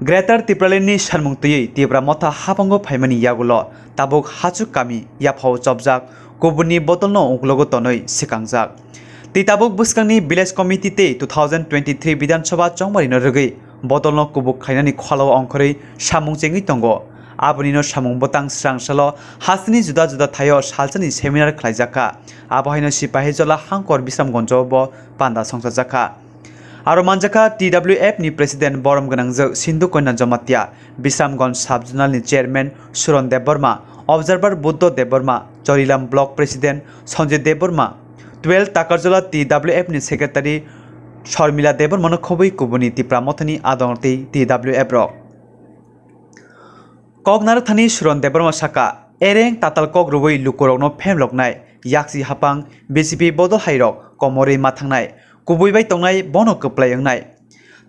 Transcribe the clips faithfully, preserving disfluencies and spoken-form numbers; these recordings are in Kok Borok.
Greater Tipraland ni sanmung twiwi Tipra Motha habango phaimani yagulo tabuk hachuk kami yaphao chopjak, kubunni bodolno uklogo tonwi swkangjak. Tei tabuk bwskangni Village Committee tei two thousand twenty-three Bidhan Sabha chongmarino rwgwi bodolno kubuk khlainani kholao ongkhorwi samung chengwi tongo. Abonino samung bwtang swrangsalo hasteni juda juda thaio salsani seminar khlaijakha. Abo haino Sipahijola Hangkor Bisramganjo bo panda songchajakha. Aro manjakha T W F ni President borom gwnangjak Sindhu Konya Jamatia, Bisramganj Sub Zonal ni Chairman Suron Debbarma, Observer Buddho Debbarma, Chorilam Block President Sanjay Debbarma, twelve Takarjala T W F ni Secretary Sharmila Debbarma no khobwi kubuni Tipra Mothani adong tei T W F rok. Kok narwkthani Suron Debbarma saka, ereng tatal kok rwui lukurokno phemloknai, yaksi hapang B J P bodol hairok komorwi ma thangnai, kubui bai tongnai bono kwplai wngnai.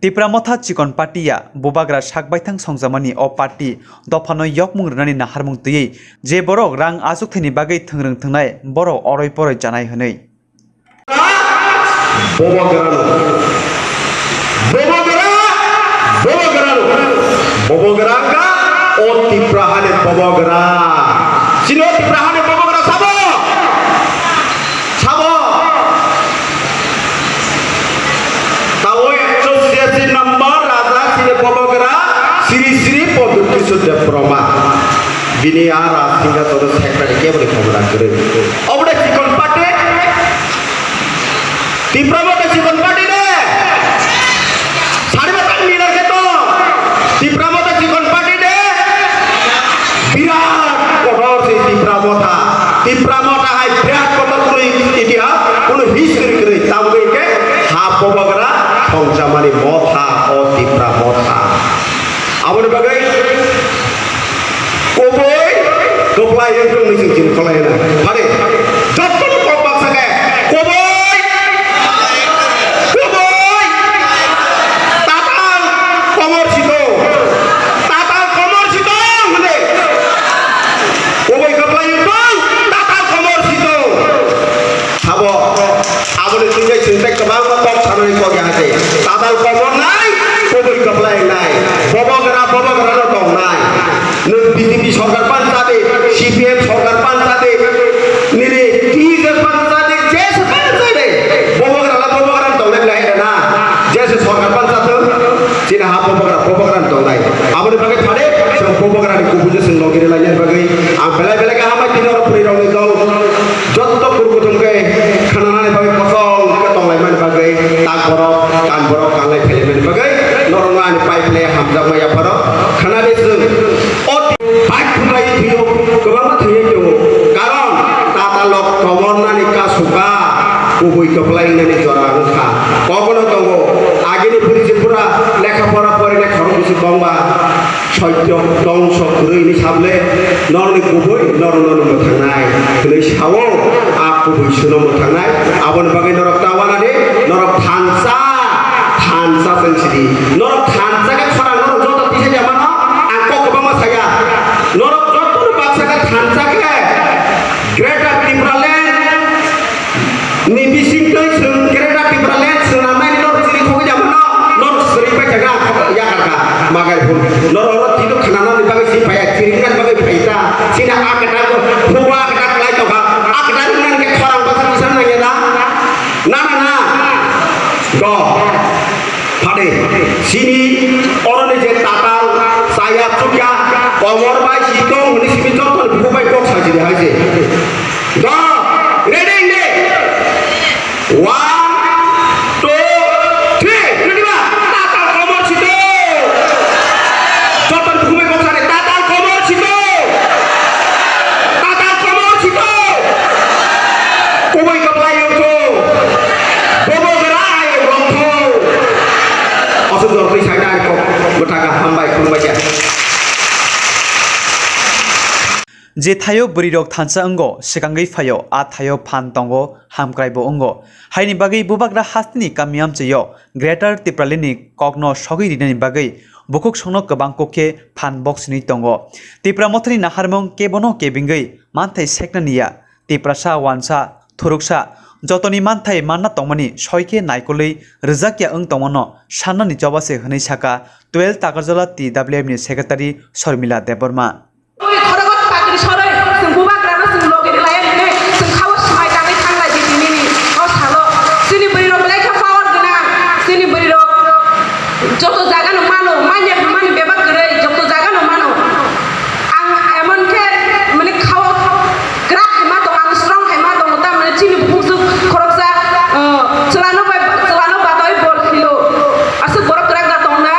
Tipra Motha chikon party ya, bubagra sak baithang songjamani o party dophano yokmung rwnani naharmung twiwi je borok rang achukthani bagwi thwngrwng thwngnai borok oroi poroi chanai hwnwi. Bobogra no. Bobogra, bobogra no. Bobogra ka o Tipra hani bobogra. Sino Tipra hani bobogra sabo. Sabo. Tabo ekso siyasi number raja sini bobogra Sri Sri Pondukisur Debbarma. Bini ara singa todo secretary keboni khobra kwrwi. Obode chikon party. Tipra Motha chikon party de. Sari batang milar khe to. Tipra Motha chikon party de. Birat kotor se Tipra Motha. Tipra Motha hai birat kotor kuno itihas, kuno history kwrwi. Tabuk ke ha bobogra thongchamani motha o Tipra Motha. Aboni bagwi kubui kwplai wngthung hinwi chwng chini kholai na. Phari, jotono kok baksa khe, kubui, kubui, tatal komor sito, tatal komor sito hwnwi. Kubui kwplai wngthung, tatal komor sito. Sabo, aboni twi tei chwng tei kwbangma kok sanani kok ya hai. Tatal komor nai, kubui kwplai nai, bobogra, bobogra no tong nai. Nwng B J P sorkar pansa de, C P M sorkar pansa de, nini T S S pansa de, J S S pansa de, bobogra la bobogra no tong nai nai na. J S S sorkar pansa to, chini ha bobogra, bobogra no tong nai. Aboni bagwi thade, chwng bobogra ni kubui je chwng logiri lai nai bagwi, ang belai belai khe hambai tini oro puri rok ni dol. Joto kurkuthum khe khnanani bagwi kosol khe tonglaimani bagwi tak borok, kan borok kanlai phailaimani bagwi norokno ani pai phlai hamjakma yapharo khna di chwng. O bai khulai thwio, kwbangma thwio thwio. Karon tatalok komornani kasuka kubui kwplai wngnani jora wngkha. Kokno tongo agini puri Tripura lekha pora porinai khorok bisi bongba. Soityo dongso kwrwi hwnwi sable, norokni kubui norokno mwthangnai hwnwi sao, a kubui suno mwthangnai. Aboni bagwi norok ta wanadi, norok thansa, thansa chwng sidi. Norok thansa khe khorang, norok joto tisa jamano, ang kok kwbangma saya. Norok jotono baksa khe thansa khe Greater Tipraland ni bisingtwi chwng Greater Tipraland swnamnani norok chiri khogwi jamo no, norok swrwng pai thangkha, ang khok yakar kha, magai phun. Norok oro tino khnanani bagwi si phaiya, chiringnani bagwi phai ta. Chini a kwtal phugo a kwtal kwlai tongkha, a kwtal wngnani khe khorang bwsa bwsa nangya na? Na, na, na. Do. Phade, chini oroni je tatal, chaya chukya, komor bai si tong hwnwi simi joto bukhuk bai kok sajidi hai se. Do, ready nge? One, two, three, ready ba? Tatal komor si tong. Joto bukhuk bai kok sajidi, tatal komor si tong. Tatal komor si tong. Kubui kwplai wngkhu. Bobo gra ai wngkhu. Aswk jor twi saina ai kok bwthaga hambai khulumbai kha. Je thaio bwrwirok thansa wngo, swkangwi phaio, a thaio phan tongo, hamkraibo wngo. Haini bagwi bubagra hasteni kami amchaio Greater Tipralandni kokno sogwi rinani bagwi bukhuk songno kwbang kuk khe phan boksini tongo. Tipra Mothani naharmung kebono kebengwi manthai seknani ya. Tiprasa wansa, thuruksa, Jotoni manthai manna tongmani soi khe naikolwi rwjakya wng tongmano sannani choba se hwnwi sakha twelve Takarjala T W F ni secretary Sormila Debbarma. Oi, khorokot pakri soroi, chwng bubagrano chwng logi rwlai hwnwi chwng khao swmai tangwi thanglai di tinini o salo. Chini bwrwirok belai khe power gwnang, chini bwrwirok joto jagano mano, manya hwnmani bebak kwrwi joto jagano mano. Ang emon khe, mane, khao kwrak hai ma tongo, ang strong hai ma tongo, tamni chini bukhuk juk khoroksa, uh, chwlano bai, chwlano badoi bol philo. Aswk borok kwrak da tong na?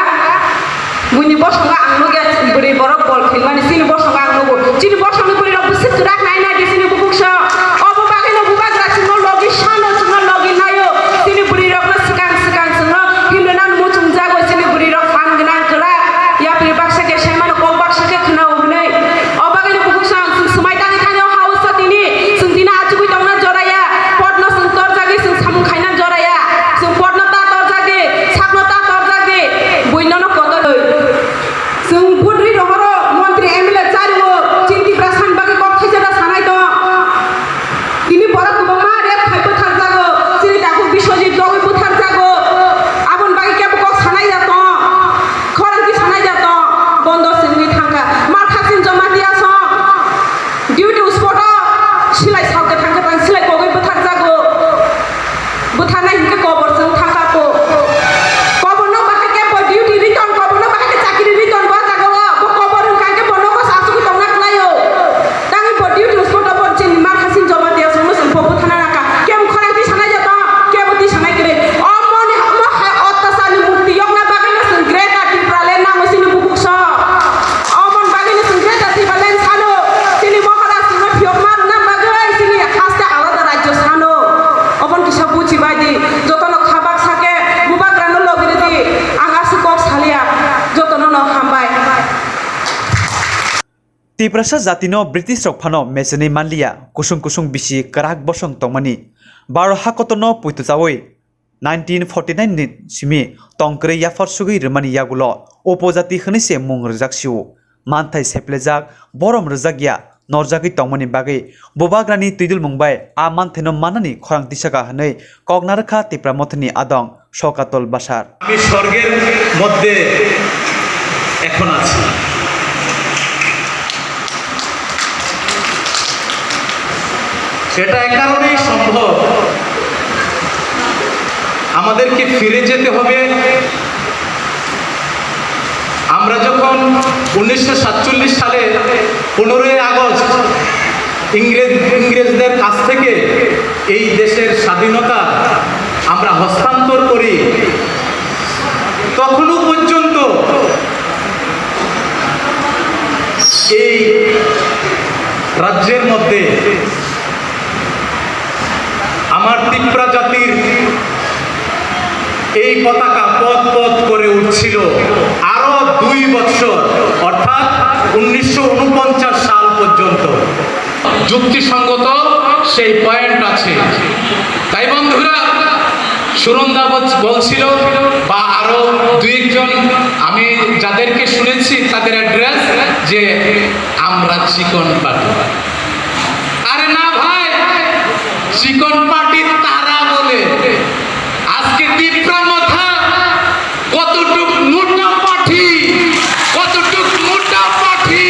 Buini bosongo ang nukya, bwrwi borok bol philmani, chini bosongo ang nugo. Chini bosongni bwrwirok bwswk kwrak nai nai di chini bukhuk sa. Obo bagwino bubagra chwngno logi sano, chwngno logi naio. Chini bwrwirokno swkang swkang chwngno himrwna muchungjago, chini bwrwirok phan gwnang kwrak. Yapri baksa khe saimano, kok baksa khe khwnao hwnwi. O bagwino bukhuk sa chwng swmai tangwi thani o house o tini. Chwng tini achugwi tongna joraya. Podno chwng torjagwi chwng samung khaina joraya. Chwng podno ta torjagwi, sakno ta torjagwi. Buinono kotor. Chwng budri rohoro montri M L A chario. Chini Tiprasa ni bagwi kok thaisa da sanai tong. Tini borok kwbangma rape khai bwtharjago. Chini takhuk Biswajit rogwi bwtharjago. Aboni bagwi kebo kok sanai ya tong. Khorang ti sanai ya tong. Bondo singwi thangkha. Markhasin Jamatia song. Duty spot o silai salke thangkhe tang silai kogwi bwtharjago. Bwtharnai hinkhe kobor chwng thangkha ko. Koborno bahai khe bo duty return, koborno bahai khe chakri return bo jaga o. Bo kobor hwnkha hinkhe bo nogo sa achugwi tongna khlaio. Tangwi bo duty spot o bo chini Markhasin Jamatia songno chwng bo bwtharna nangkha. Kebo khorang tisanai jato, kebo tisanai kwrwi. Omo ni, omo hai ottachar ni mukti yokna bagwi no chwng Greater Tipraland nango chini bukhuk so. Omon bagwi no chwng Greater Tipraland sano. Chini Maharaj chwngno phiyokma rwna bagwi chini haste alada rajyo sano. Obon kisa buchi bai di. Jotono kha baksa khe bubagrano logi rwdi. Ang aswk kok salia. Jotono no hambai. Tiprasa jatino British rok phano mechenwi manliya, kusung kusung bisi kwrak bosong tongmani. Baro hakotorno puitu chawi nineteen forty nine ni simi tongkwrwi yaphar sugwi rwmani yagulo upojati hwnwi se mung rwjak sio. Manthai seplejak, borom rwjakya, norjagwi tongmani bagwi bubagrani twidulmung bai a manthaino mannani khorang tisaka hwnwi kok narwkha Tipra Mothani adong Shokatol Basar. আমি স্বর্গের মধ্যে এখন আছি। সেটা এ কারণেই সম্ভব, আমাদেরকে ফিরে যেতে হবে। আমরা যখন উনিশশো সাতচল্লিশ সালে পনেরোই আগস্ট ইংরেজ, ইংরেজদের কাছ থেকে এই দেশের স্বাধীনতা আমরা হস্তান্তর করি, তখনও পর্যন্ত এই রাজ্যের মধ্যে আমার তিপ্রা জাতির এই পতাকা পথ পথ করে উঠছিল আরো দুই বছর, অর্থাৎ উনিশশো ঊনপঞ্চাশ সাল পর্যন্ত। যুক্তিসঙ্গত সেই পয়েন্ট আছে। তাই বন্ধুরা, সুরন্দা বলছ-, বলছিল বা আরো দুই একজন আমি যাদেরকে শুনেছি তাদের অ্যাড্রেস যে আমরা চিকন পার্টি। আরে না ভাই, চিকন পার্টি তারা বলে। আজকে তিপ্রা মথা কতটুক মোটা পার্টি, কতটুক মোটা পার্টি।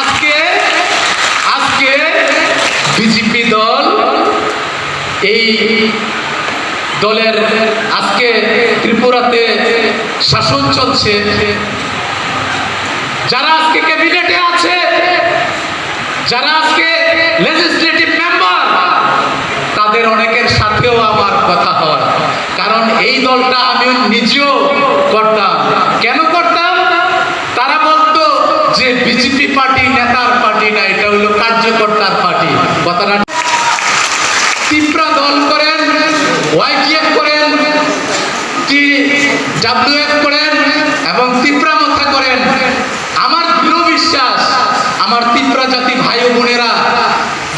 আজকে, আজকে বিজেপি দল এই দলের আজকে ত্রিপুরাতে শাসন চলছে। যারা আজকে ক্যাবিনেটে আছে, যারা আজকে লেজিসলেটিভ মেম্বার, তাদের অনেকের সাথেও আমার কথা হয়, কারণ এই দলটা আমি নিজেও করতাম। কেন করতাম? তারা বলতো যে বিজেপি পার্টি নেতার পার্টি না, এটা হলো কার্যকর্তার পার্টি। কথাটা তিপ্রা দল করেন, ওয়াইটিএফ করেন, টি ডাব্লিউএফ করেন এবং তিপ্রা মথা করেন। আমার দৃঢ় বিশ্বাস, আমার তিপ্রা জাতি ভাই ও বোনেরা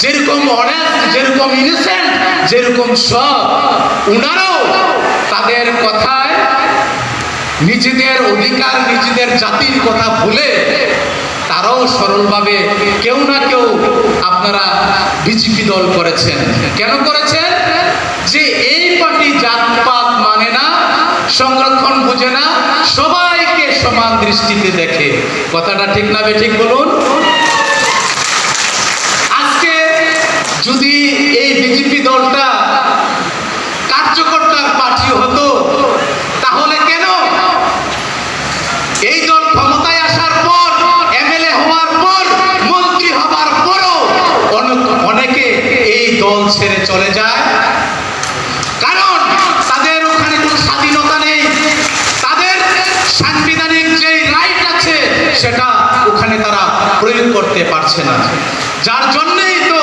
যেরকম অনেস্ট, যেরকম ইনোসেন্ট, যেরকম সৎ, ওনারাও তাদের কথায় নিজেদের অধিকার, নিজেদের জাতির কথা ভুলে তারাও সরলভাবে কেউ না কেউ আপনারা বিজেপি দল করেছেন। কেন করেছেন? যে এই পার্টি জাতপাত মানে না, সংরক্ষণ বুঝে না, সবাইকে সমান দৃষ্টিতে দেখে। কথাটা ঠিক না বেঠিক বলুন? আজকে যদি এই বিজেপি দলটা কার্যকর্তার পার্টি হতো, তাহলে কেন এই দল ক্ষমতায় আসার পর, এমএলএ হওয়ার পর, মন্ত্রী হবার পরও অনেক, অনেকে এই দল ছেড়ে চলে যায়? কারণ তাদের ওখানে কোনো স্বাধীনতা নেই, তাদের সাংবিধানিক যে রাইট আছে সেটা ওখানে তারা প্রয়োগ করতে পারছে না। যার জন্যই তো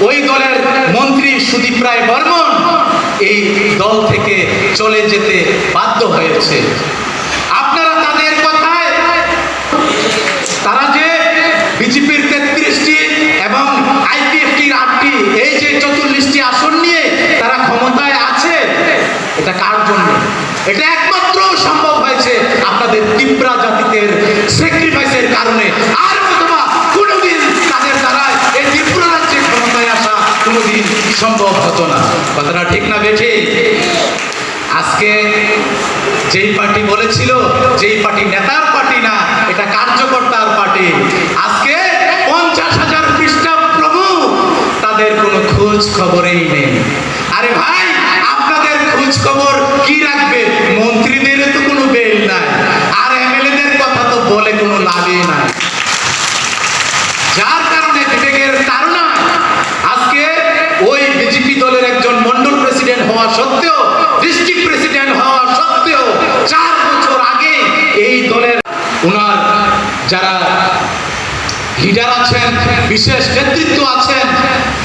ওই দলের মন্ত্রী সুদীপ রায় বর্মন এই দল থেকে চলে যেতে বাধ্য হয়েছে। আপনারা তাদের কথায়, তারা যে বিজেপির তেত্রিশটি এবং আইপিএফটির আটটি, এই যে চতুর্লিশটি আসন নিয়ে তারা ক্ষমতায় আছে, এটা কার জন্য? এটা একমাত্র সম্ভব হয়েছে আপনাদের তিপ্রা জাতিদের স্যাক্রিফাইসের কারণে। আর অথবা কোনোদিন তাদের দ্বারা এই ত্রিপুরা রাজ্যে ক্ষমতায় আসা কোনোদিন সম্ভব হতো না। কথাটা ঠিক না বেঠিক? আজকে যেই পার্টি বলেছিল, যেই পার্টি নেতার পার্টি না, এটা কার্যকর্তার পার্টি। আজকে পঞ্চাশ হাজার পৃষ্ঠা প্রমুখ, তাদের কোনো খোঁজ খবরেই নেই। আরে ভাই, আপনাদের খোঁজ খবর কি রাখবে? মন্ত্রীদেরও তো কোনো বেল নাই, আর এমএলএদের কথা তো বলে কোনো লাভই নাই। যার কারণে বিবেকের তাড়নায় আজকে ওই বিজেপি দলের একজন মন্ডল প্রেসিডেন্ট হওয়া সত্ত্বেও, ডিস্ট্রিক্ট প্রেসিডেন্ট হওয়া সত্ত্বেও, চার বছর আগে এই দলের ওনার যারা লিডার আছেন, বিশেষ নেতৃত্ব আছেন,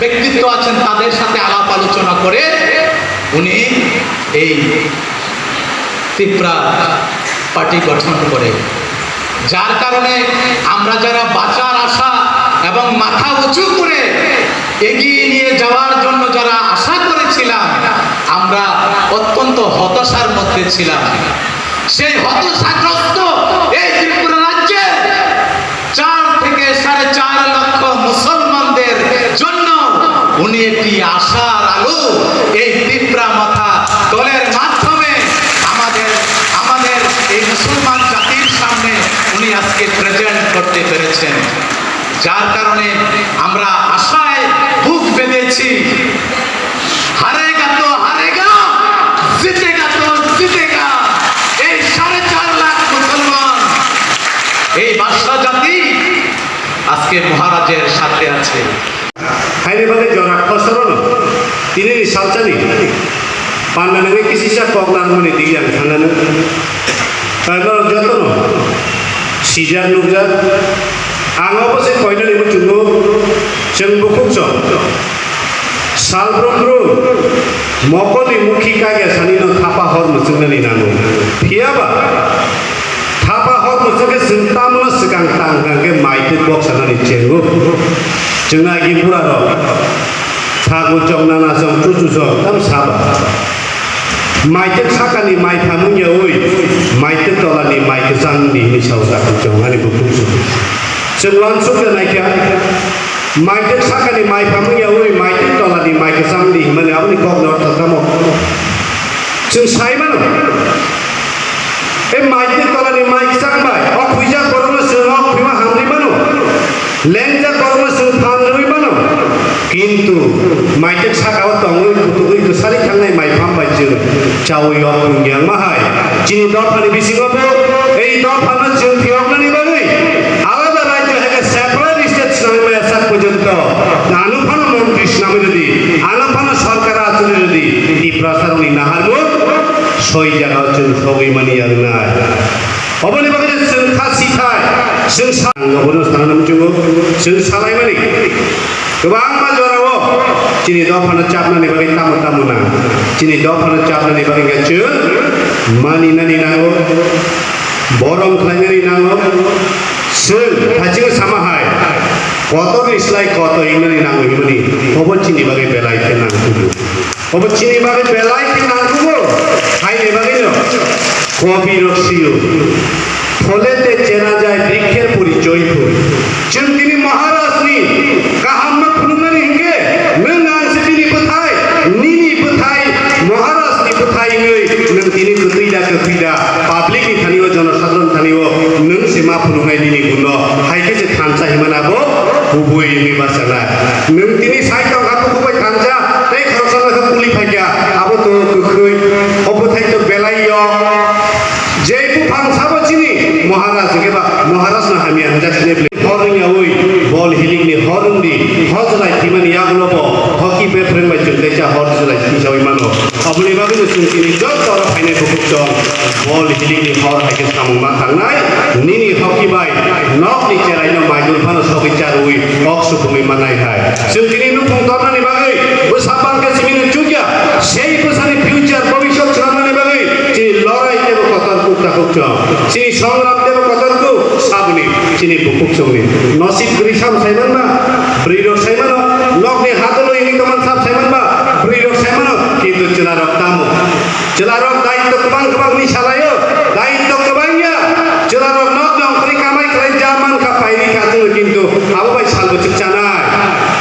ব্যক্তিত্ব আছেন, তাদের সাথে আলাপ আলোচনা করে উনি এই তিপ্রা পার্টি গঠন করে, যার কারণে আমরা যারা বাঁচার আশা এবং মাথা উঁচু করে এগিয়ে নিয়ে যাওয়ার জন্য যারা আশা করেছিলাম, আমরা অত্যন্ত হতাশার মধ্যে ছিলাম। সেই হতাশাগ্রস্ত এই ত্রিপুরা রাজ্যে চার থেকে সাড়ে চার লক্ষ মুসলমানদের জন্য উনি একটি আশার আলো এই তিপ্রা মথা দলের মাধ্যমে আমাদের, আমাদের এই মুসলমান জাতির সামনে উনি আজকে প্রেজেন্ট করতে পেরেছেন, যার কারণে আমরা আশায় বুক বেঁধেছি। হারেগা তো হারেগা, জিতেগা তো জিতেগা। এই সাড়ে চার লাখ মুসলমান, এই বাদশা জাতি আজকে মহারাজের সাথে আছে। Haini bagwi jora khosorono tinini salsani panda nangwi kisisa kok narwkmani digwi ang thangnani. Norok jotono sijak nukjak. Ang obo se koinani muchungo chwng bukhuk chwng. Salbrum brum mokolni mukhi kagya sanino thapa hor muchungnani nango. Phiyaba thapa hor muchungkhe chwng tamono swkang tang tang khe maitwk bok sanani chengo. Chwng agi burarok thago chong nana chong chuchu chong tam saba. Maitwk sakani mai phamung yaui, maitwk tolani mai kwchangni hinwi sao chakhu chong ani bukhuk chwng. Chwng uansukya naikha, maitwk sakani mai phamung yaui, maitwk tolani mai kwchangni hinmani aboni kokni ortho tamo? Chwng sai mano. E maitwk tolani mai kwchang bai, o khuijak borokno chwng o khuima hamri mano. Lengjak borokno chwng phan rwui mano, kintu maitwk sakao tongwi kutugwi kwsari thangnai mai pham bai chwng chaui o phungyangma hai. Chini dophani bisingo bo ei dophano chwng phiyoknani bagwi alada rajyo hai khe separate state swnamwi maya sak porjonto ano phano montri swnamwi rwdi, ano phano sorkar acholi rwdi, Tiprasarokni naharmung soi jagao chwng sogwi mani ya rwnai. Oboni bagwi chwng kha sithai, chwng sa-, ang obono sana muchungo, chwng salaimani. Kwbangma jorao chini dophano chapnani bagwi tamo tamo nang. Chini dophano chapnani bagwi khe chwng maninani nango, borom khlainani nango. Chwng haching sama hai, kotorni slai kotor ingnani nango hinmani, obo chini bagwi belai khe nang kudu. Obo chini bagwi belai khe nangkukgo, haini bagwino kobirok sio, "Pholete chena jai brikkher porichoy phul, Bui wngwi bachanai. Nwng tini sai tongkha, bukhuk bai thansa, tei khoroksa lekha kuli phaikha, abo to kwkhwrwi, o bwthai to belai yok. Je buphang sabo chini Maharaj hwnkhe ba Maharaj no hamya hwnjak sini bwlwi. Hor wngyawi, bol hilikni hor wngdi, hor jwlai thwimani yagulo bo hoki bephreng bai chwng teisa hor jwlai thwisawi mano. Aboni bagwino chwng chini joto oro phainai bukhuk chwng bol hilikni hor hai khe samung ma thangnai, nini hoki bai nokni cheraino maidul phano sogwi charwi ok supungwi manai hai. Chwng tini nukhung tornani bagwi bwsa bangkhe simino chukya, sei bwsani future bobiswt swnamnani bagwi chini lorai teibo kotor kuk takhuk chwng. Chini songram teibo kotor kuk saboni chini bukhuk chwngni. Nosib grisam saimanma, bwrwirok saimano, nokni hadolo wngwi tongman sab saimanba, bwrwirok saimano, kintu chwlarok tamo. Chwlarok daitw kwbang kwbangni salaio, daitw kwbangya. Chwlarok nok nongkhorwi kamai khlai ja mankha, pairikha chwngno, kintu abo bai salbo chwk chanai.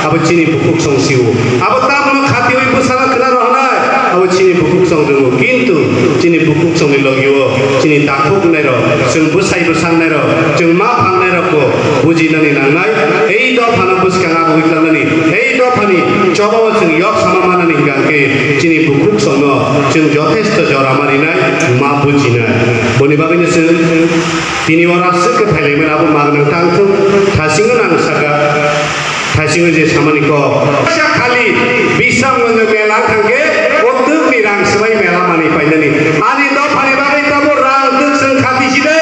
Abo chini bukhuk song sio. Abo tamno khatiwi bwsano khna rohonai. Abo chini bukhuk song rwngo, kintu chini bukhuk songni logio chini takhuk nairok, chwng bwsai bwsang nairok, chwng ma phang nairokbo bujinani nangnai. Ei dophano bwskang abo wiklanani, ei dophani chobao chwng yok sama manani hwnkha khe chini bukhuk songno chwng jothesto jora ma rinai, ma bujinai. Boni bagwino chwng tini oro aswk khe phailaimani abo magnang tang thung, thasingo nang saka. Thaisingo je samani kok. Kaisa khali bisam wngkha mela thangkhe o twkni rang swbai mela manwi painani. Ani dophani bagwi tamo rang twk chwng khati si de.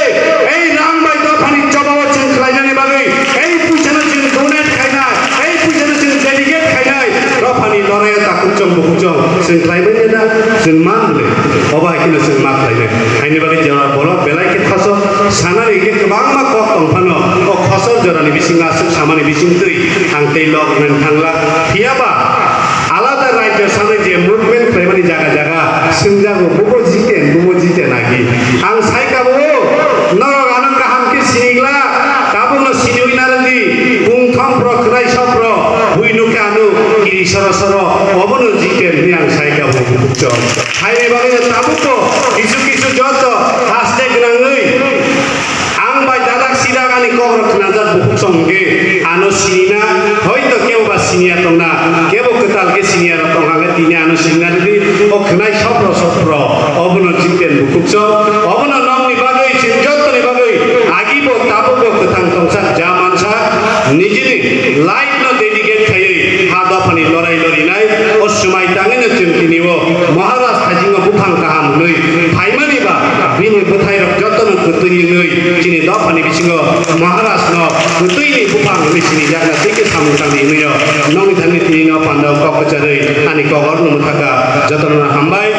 Ei rang bai dophani chobao chwng khlainani bagwi, ei puisano chwng donate khainai, ei puisano chwng dedicate khainai. Dophani loraio takhuk chwng bukhuk chwng chwng khlaibai da, chwng man le. Obo hai kheno chwng ma khlainai. Haini bagwi jora borok belai khe khosok sanani hwnkhe kwbangma kok tong phano, o khosok jorani bisingo aswk samani bisingtwi ang tei lok nang thangla. Phiya ba alada rajyo sanai je movement khlaimani jaga jaga swngjago, bubo jiten, bubo jiten agi. Ang sai kabo, norok ano kaham khe sinigla, tabukno siniwi narwgdi, pungthom pro khwnai sopro, bui nukhe ano kiri soro soro, obono jiten hwnwi ang sai kabo. Haini bagwino tabukbo kisu kisu joto haste gwnangwi ang bai dadak sidak ani kokrok khnajak bukhuk song hwnkhe ano sinina, hoito kebo ba siniya tongna, kebo kwtal khe siniya rok tongkha khe tini ano sinina rwdi, o khnai sopro sopro, obono jiten bukhuk song, obono nokni bagwi chwng jotoni bagwi agibo tabukbo kwthang tongsak ja mansak nijini life no dedicate khaiwi ha dophani lorai lorinai o swmai tangwino chwng tini o Maharaj thaisingo buphang kaham hwnwi phaimani ba bini bwthairok jotono kwtwi wngwi chini dophani bisingo Maharaj no kwtwini buphang hwnwi sinijakna tei khe samung tangdi hwnwi o nokni thani tini no pandao kok kwcharwi ani kok orno mwthaka jotono hambai.